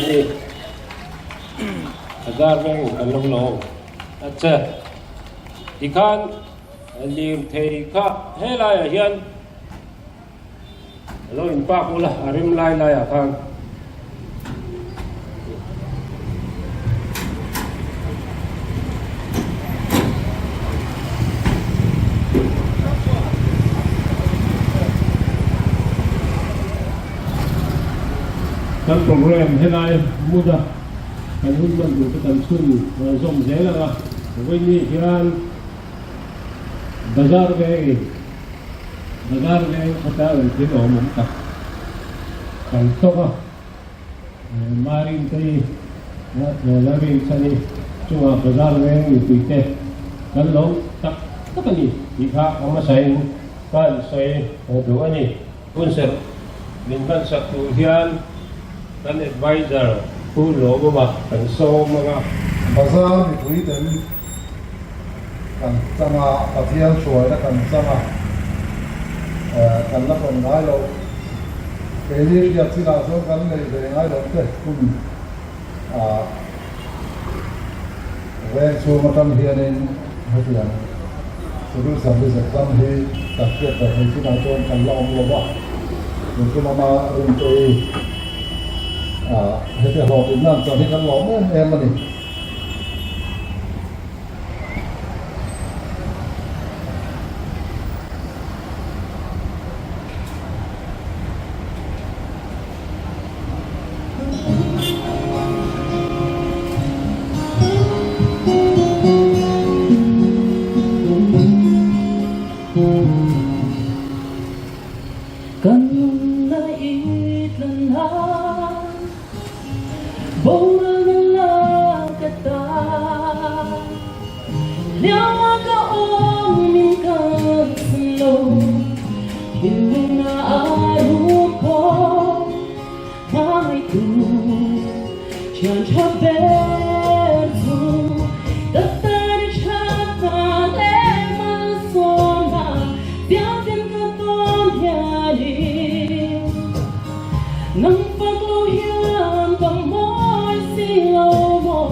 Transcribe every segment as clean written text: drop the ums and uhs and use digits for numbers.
ni. Bazar veng kan lo lawm a che. Tikhan lirthei kha helaiah hian a lo in park ula a rem lai laiah khan. Kan program helai hmuna kan hun hman tur te kan chhun zawm zel ang a, vawiin hian bazar vengin bazar veng khata rawn thil awm awm tak kan tawk a, Marin te hi Lalrin chhan hi chungah bazar veng mipui te kan lawm tak tak a ni tih kha a hmasain ka han sawi duh a ni. Hunserh min hmansak tur hian kan adviser Pu Lawmawma kan sawm ang a. Bazar mipui ten kan chang a, Pathian hruaina kan chang a, kan la tawn ngai loh. Keini hriat chinah chuan kan neih ve ngai loh te hun veng chhung atang hianin hetiang Civil Service exam hi kan hriat ve thei chinah chuan kan la awm lo va, tun chu lama Rintei heti hlawhtlinna an chang hi kan lawm em em a ni. Kan nunna i tlan nan Boral na la ka ta Liang a ka awm min kan san lo Thinlung na a rum pawh Hmangaihtu thian tha ber chu Ka tan i that na leh malsawmna Piangten ka tawn hianin Nang fak lo hian ka mawi si lo maw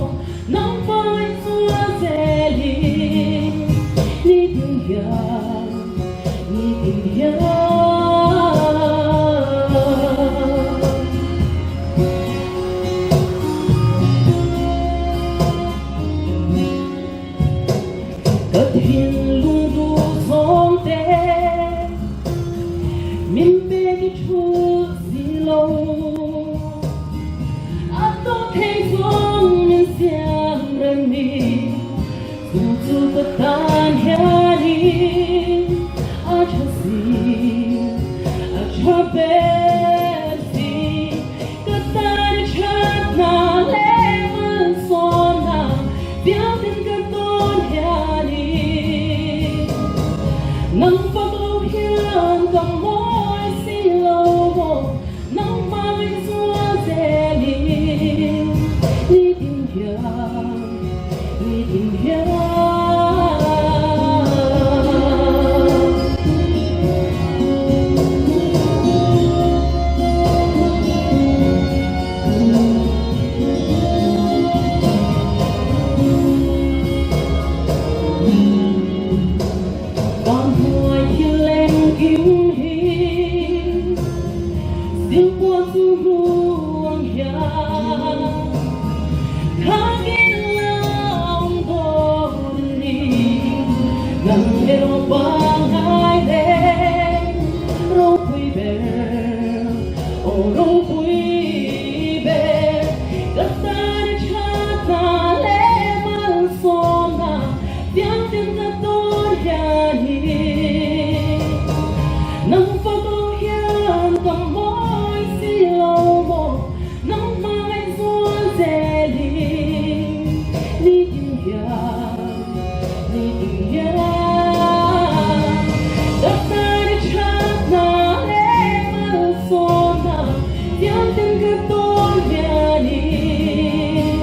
Nang hmangaih chu a zelin Nitin hian, nitin hian. Ka thinlung duh zawng te min pek i thu si lo. A to thei chuan min siam reng ni, chu chu ka tan hianin a tha si, a tha ber si. Ka tan i thatna leh malsawmna bialtin ka tawn hianin nang fak lo hian ka mawi si lo maw nangmah min zual zelin nitin hian nitin hian. Van hnuai thil engkim hi zingpuan chu ruang hian Khakin la awm dawn ni Nang erawh pangngai le ropui ber aw ropui ber Ka tan i thatna leh malsawmna Piangtin ka tawn hianin Nang fako hian ka mawi si lo maw Nang hmangaih zual zelin Nitin hian, nitin hian Ka tan i thatna leh malsawmna Piangtin ka tawn hianin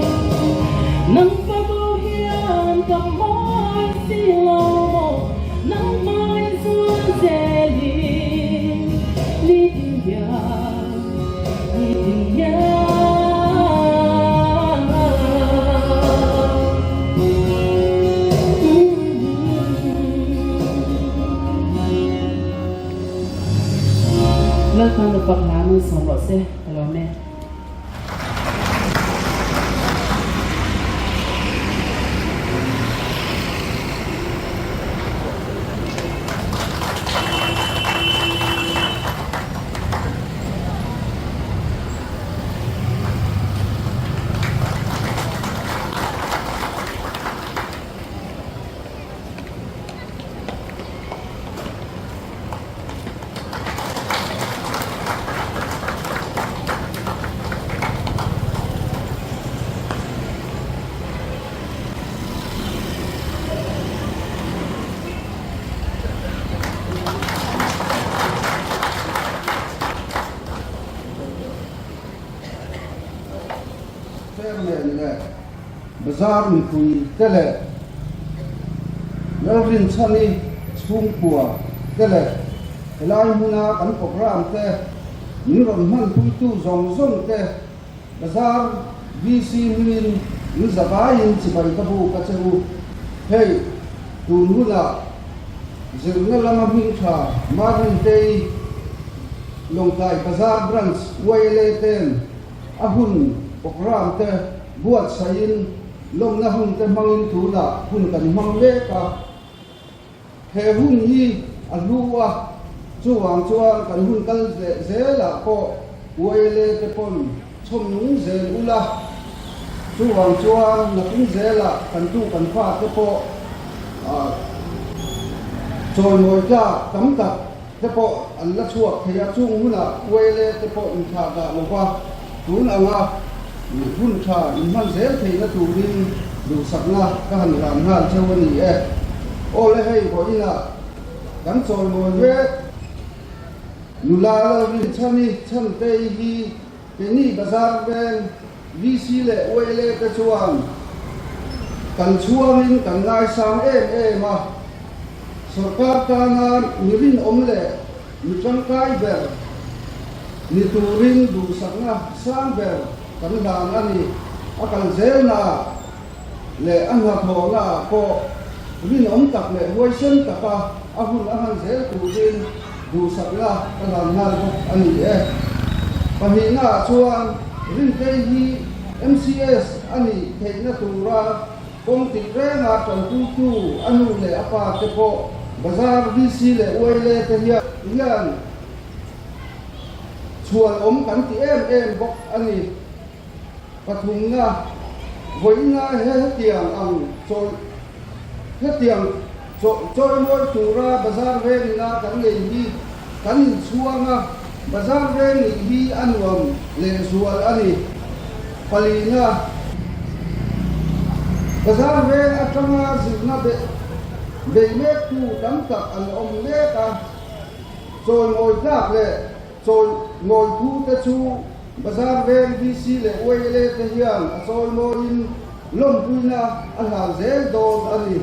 Nang fako hian ka mawi si lo maw Nangmah in zual zelin Nitin hian, nitin hian. malsawm rawh se ka lawm e. Chairman leh Bazar mipui te leh Lalrinchhani chhungkua te leh helai hmuna kan programme te min rawn hmanpuitu zawng zawng te Bazar VC hmingin in zavaiin chibai ka buk a che u. Hei, tun hunah zirna lama hming tha Marvin Tei Lawngtlai Bazar Branch YLA ten a hun programme te buatsaihin lawmna hun te hmangin tunah hun kan hmang mek a. He hun hi a hlu a, chuvang chuan kan hun kal leh zelah pawh YLA te pawn chhawm nung zel ula, chuvang chuan nakin zelah kan tu kan fa te pawh chawimawi tlak tam tak te pawh an la chhuak thei a, chung hunah YLA te pawh inthlah dah lova tun anga hun tha inhman zel theihna turin duhsakna ka han hlan nghal cheu a ni e. Aw le hei vawiinah kan chawimawi mek nula Lalrinchhani Chhantei hi Keini Bazar veng VC leh YLA te chuan kan chhuangin kan ngaisang em em a, sorkar tana mi rinawm leh mi tangkai ber ni turin duhsakna sang ber kan hlan a ni. A kal zelnaah leh a hnathawhnaah pawh rinawm tak leh huaisen taka a hun a hman zel turin duhsakna ka hlan nghal bawk a ni e. Pahnihnaah chuan Rintei hi MCS a nih theihna tura kawng tik renga tanpuitu a nu leh a pa te pawh Bazar VC leh YLA te hian chhuanawm kan ti em em bawk a ni. Pathumna, vawiina he hetiang ang chawi hetiang chawimawi tura bazar vengina kan nei hi kan inchhuang a, bazar veng nih hi a nuam lehzual a ni. Palina, bazar veng atanga zirna bei mektu tam tak an awm mek a, chawimawi tlak leh Chawimawi thu te chu Bazar veng VC leh YLA te hian a chawimawiin lawmpuina a hlan zel dawn a ni.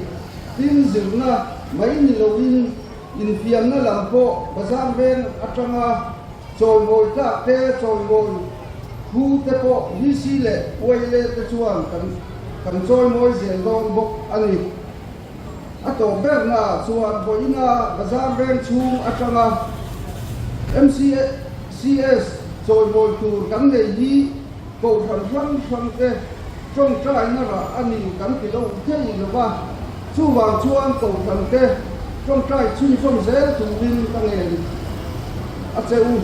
Tin, zirna mai ni loin infiamna lam pawh Bazar veng atanga chawimawi tlak te chawimawi thu te pawh VC leh YLA te chuan kan chawimawi zel dawn bawk a ni. A tawp bernaah chuan vawiina bazar veng chhung atanga MCS chawimawi tur kan nei hi kohhran hrang hrang te tawngtaina rah a ni kan ti lo thei lo va, chuvang chuan kohhran te tawngtai chhunzawm zel turin ka ngen a che u.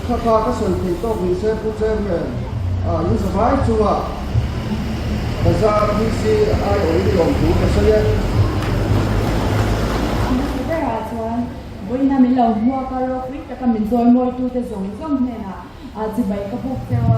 Tha tha ka sawi thei tawk ni se Pu Chairman a in zavai chungah Bazar VC aiawhin lawmthu ka sawi e. A hmasa berah chuan vawiina min lo hmuak a, ropui taka min zawimawitute zawng zawng hnenah chibai ka buk deuh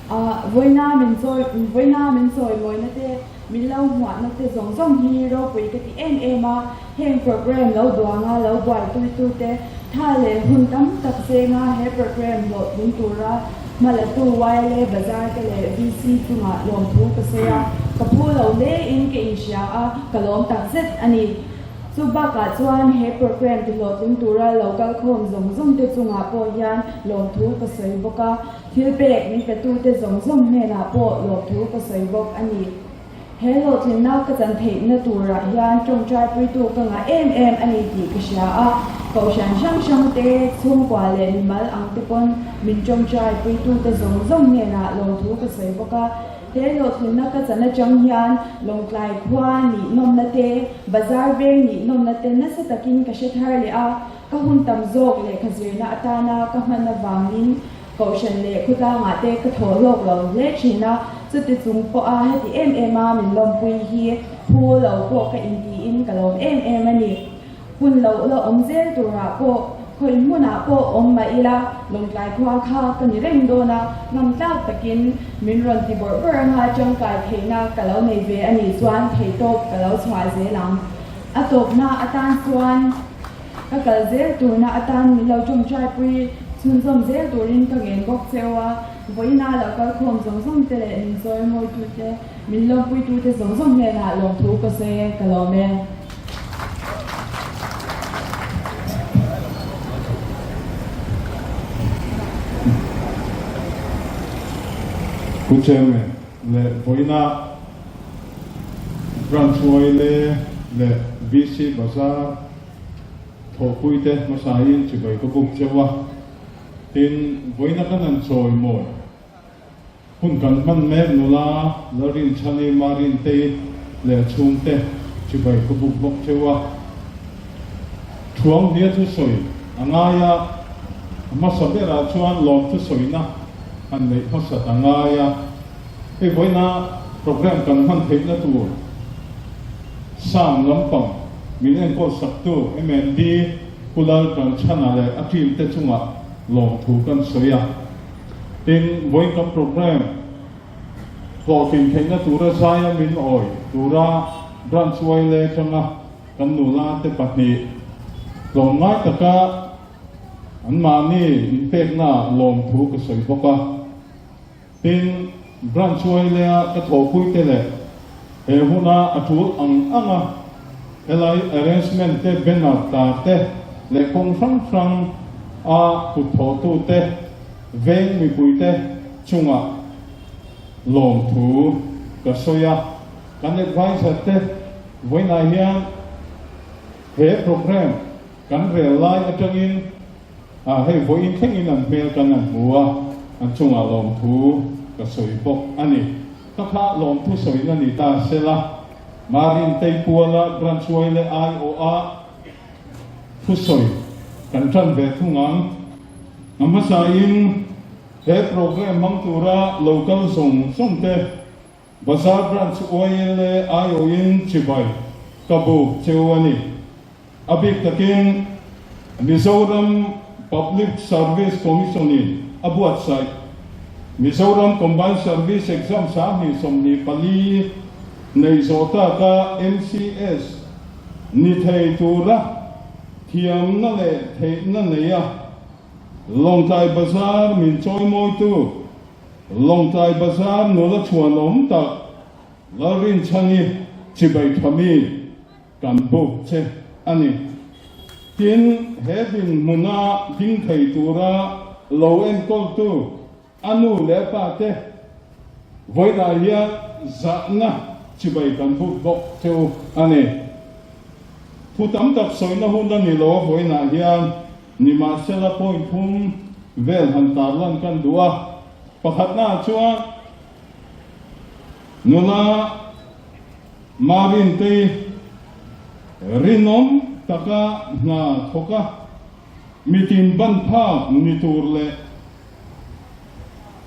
a. Vawiina min chawi vawiina min chawimawina te Min lo hmuahna te zawng zawng hi ropui ka ti em em a, heng program lo duanga lo buaipui te tha leh hun tam tak zenga he program hlawhtling tura hmalatu YLA Bazar te leh VC chungah lawmthu ka sawi a, ka phu lo hle in ka inhria a, ka lawm tak zet a ni. Chu bakah chuan he program ti hlawhtling tura lo kalkhawm zawng zawng te chungah pawh hian lawmthu ka sawi bawk a. Thil pek min petute zawng zawng hnenah pawh lawmthu ka sawi bawk a ni. He hlawhtlinna ka chan theihna turah hian tawngtai puitu ka ngah em em a ni tih ka hria a, kohhran hrang hrang te, chhungkua leh mimal ang te pawn min tawngtai puitute zawng zawng hnenah lawmthu ka sawi bawk a. He hlawhtlinna ka chan atang hian Lawngtlai khua nih nawmna te, bazar veng nih nawmna te nasa takin ka hre thar leh a, ka hun tam zawk lehkha zirna atana ka hman avangin Kohhran leh khawtlangah te ka thaw hlawk lo hle thin a, chuti chung pawha heti em em a min lawmpui hi phu lo pawh ka intiin ka lawm em em a ni. Hun lo la awm zel turah pawh khawi hmunah pawh awm mah ila Lawngtlai khua kha ka ni reng dawn a, ngam tlak takin min rawn ti bawrh bawrh anga tangkai theihna ka lo nei ve a nih chuan theihtawp ka lo chhuah zel ang. A tawpna atan chuan. Ka kal zel turna atan min lo tawngtaipui chhunzawm zel turin ka ngen bawk cheu a, vawiina lo kal khawm zawng zawng te leh min chawi mawitute, min lawmpuitute zawng zawng hnenah lawmthu ka sawi e, ka lawm e. Pu Chairman leh vawiina Branch Waile leh VC Bazar thawhpuite hmasain chibai ka buk cheu a, tin, vawiina kan han chawimawi hun kan hman mek nula Lalrinchhani Marintei leh chhungte chibai ka buk bawk cheu a. Thuang hnia thusawi a ngai a, a hmasa berah chuan lawm thusawina han neih hmasat a ngai a. Hei vawiina program kan hman theihna tur Sound lampang min enkawl saktu MND Pu Lal Tanchhana leh a team te chungah lawmthu kan sawi a. Tin, vawiin kan program hlawhtlin theihna tura zaia min awi tura Branch YLA atanga kan nula te pahnih tlawmngai taka anmahni inpeknaah lawmthu ka sawi bawk a. Tin, Branch Wailea ka thawhpuite leh he huna a tul ang anga helai arrangement te, banner tar te leh kawng hrang hrang a kut thawhtute, veng mipuite chungah lawmthu ka sawi a. Kan advisor te vawiinah hian he programme kan rel lai atangin A, hei vawiin thlengin an hmel kan han hmu a, an chungah lawmthu ka sawi bawk a ni. Ka kha lawmthu sawina ni ta sela, Marin Teipuala Branch Waile aiawha thusawi kan tan ve thung ang. A hmasain he programme hmang tura lo kal zawng zawng te Bazar Branch YLA aiawhin chibai ka buk cheu a ni. A bik takin Mizoram Public Service Commission-in a buatsaih Mizoram Combined Service Exam 2024 nei zawh taka MCS ni thei tura thiamna leh theihna neia Lawngtlai Bazar min chawimawitu Lawngtlai Bazar nula chhuanawm tak Lalrinchhani chibai thami kan buk che a ni. Tin, he dinhmuna ding thei tura lo enkawltu a nu leh a pa te vawiinah hian zahna chibai kan buk bawk cheu a ni. Thu tam tak sawina hun a ni lo a vawiinah hian Nimahsela point thum vel han tarlan kan duh a, pakhatnaah chuan nula Marintei rinawm taka hna thawk a, mitin ban phak ni tur leh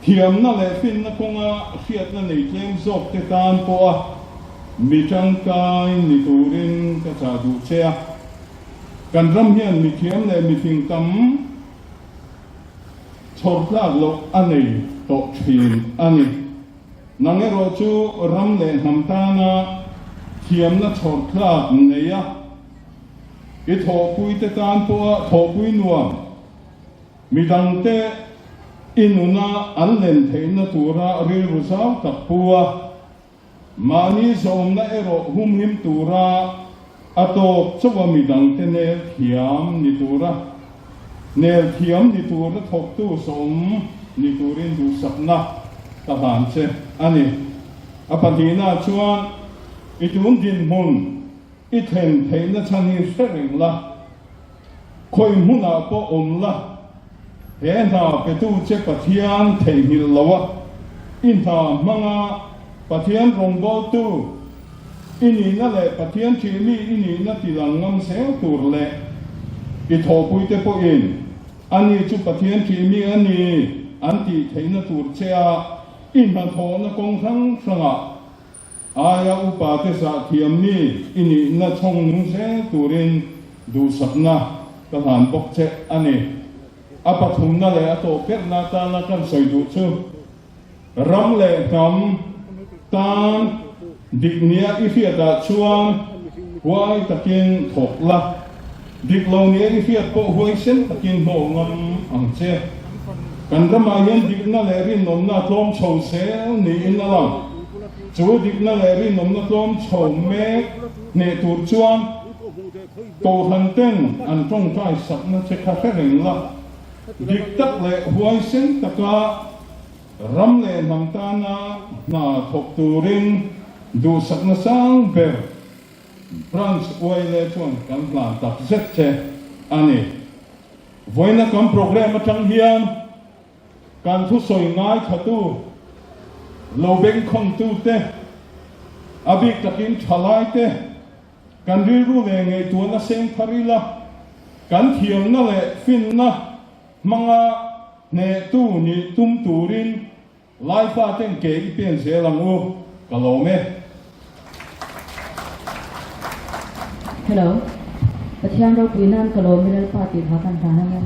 thiamna leh finna kawnga hriatna nei tlem zawk te tan pawha mi tangkai ni turin ka chah duh che a. Kan ram hian mithiam leh mifing tam chhawr tlak loh a nei tawh thin a ni. Nang erawh chu ram leh hnam tana thiamna chhawr tlak nei a, i thawhpuite tan pawha thawhpui nuam, midangte i nuna an len theihna tura rilru zau tak pu a, Mahni zawmna erawh humhim tura a tawp chauh a midangte nel thiam ni tura nel thiam ni tura thawktu sawm ni turin duhsakna ka hlan che a ni. A pahnihna chuan. I tun dinhmun i thlen theihna chhan hi hre reng la, khawi hmunah pawh awm la, he hna petu che Pathian theihnghilh lo a, i hna hmanga Pathian rawngbawltu i nihna leh Pathian ṭhihmi i nihna tilang ngam zel tur leh i thawhpuite pawhin ani chu Pathian ṭhihmi a ni an tih theihna tur che a i hnathawhna kawng hrang hrangah aia upate zah thiammi i nihna chhawng nung zel turin duhsakna ka hlan bawk che a ni. A pathumna leh a tawhperhna atana kan sawi duh chu Ram leh hnam tan dik nia i hriatah chuan huai takin thawk la, dik lo nia i hriat pawh huaisen takin hnawh ngam ang che. Kan ramah hian dikna leh rinawmna a tlawm chho zel niin a lang. Chu dikna leh rinawmna tlawm chho mek hneh tur chuan Kohhran ten an tawngtai sakna che kha hre reng la. Dik tak leh huaisen taka ram leh hnam tana hna thawk turin duhsakna sang ber Branch YLA chuan kan hlan tak zet che a ni. Vawiina kan programme atang hian kan thusawi ngaithlatu lo bengkhawntute, a bik takin thalaite, Kan rilru leh ngaihtuahna seng thar ila, kan thiamna leh finna hmanga hnehtu nih tum turin Laifa ten ke i pen zel ang u, ka lawm e. Hello. Pathian ropui nan ka lawm i Lalpa tih hla kan hlan ang e.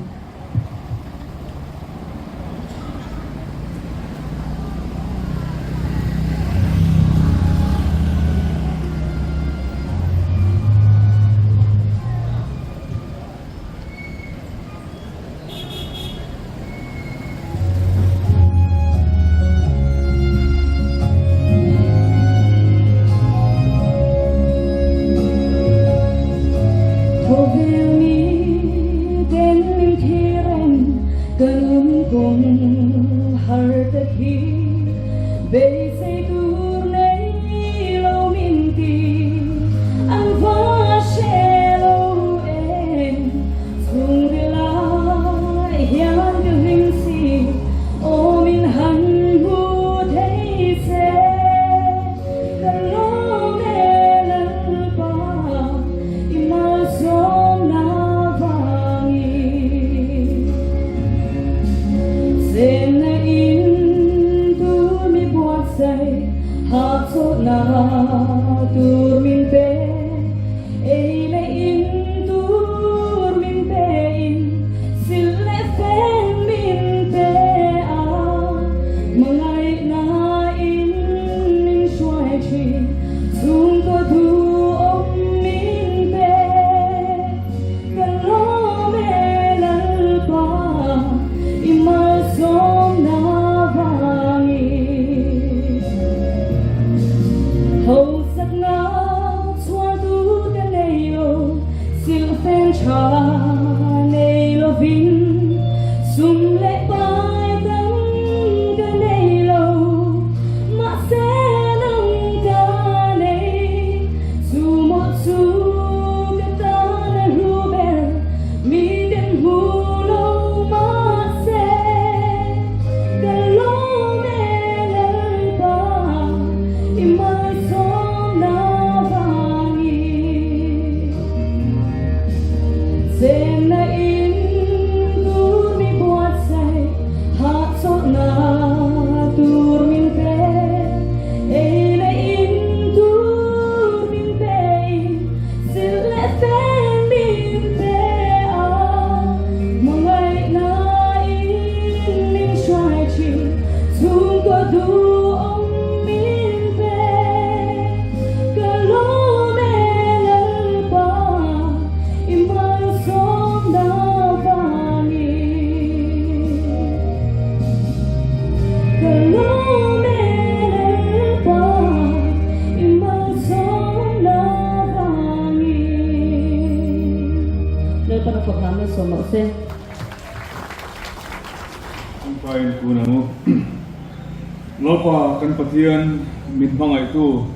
Lalpa kan Pathian min hmangaihtu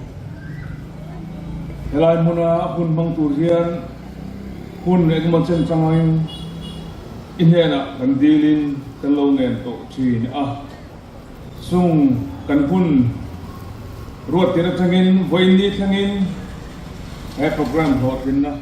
Helai hmuna hun hmang tur hian hun engemaw chen changin i hnenah kan dilin kan lo ngen tawh thin a. Chung kan hun ruat tir atangin vawiin ni thlengin he programme hlawhtlinna.